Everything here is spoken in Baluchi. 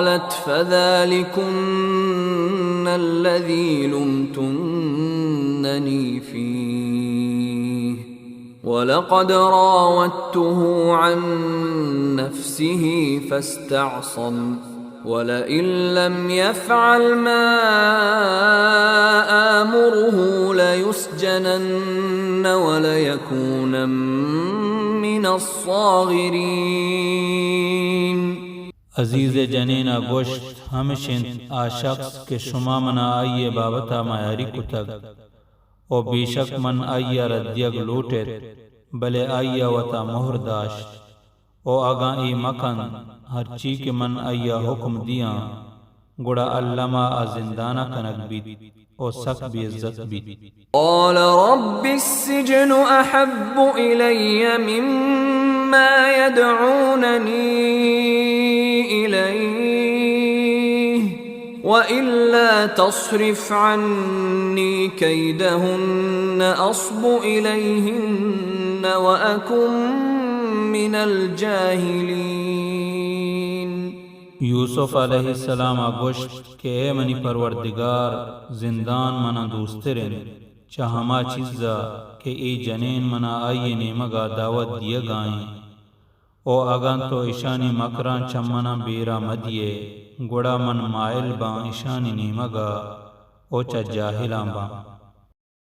قالت فذلكن الذي لمتنني فيه ولقد راودته عن نفسه فاستعصم ولئن لم يفعل ما آمره ليسجنن وليكونا من الصاغرين. عزیز ءِ جنین ءَ گوشت، ہمش انت آ شخص کہ شما من ءَ آئی ءِ بابت ءَ میاری کتگ، و بیشک من آئی ءَ را دیگ لوٹ ایت، بلے آئی ءَ وت ءَ مہر داشت، و اگاں اے مہ کنت، ہرچی کہ من آئی ءَ حکم دیاں، گڑا الم ءَ آ زندان ءَ کنگ بیت و سک بے عزت بیت۔ قال رب السجن أحب إلي مما يدعونني إليه وإلا تصرف عني كيدهن أصب إليهن وأكن من الجاهلين۔ یوسف علیہ السلام ءَ گوشت کہ اے منی پروردگار، زندان من ءَ دوستر انت چہ ہما چیز ءَ کہ اے جنین من ءَ آئی ءِ نیمگ ءَ دعوت دیگ ءَ انت، و اگاں تو اشانی مکراں چہ من ءَ بیرا مہ دیئے، گڑا من مائل باں اشانی نیمگ ءَ و چہ جاہلاں باں۔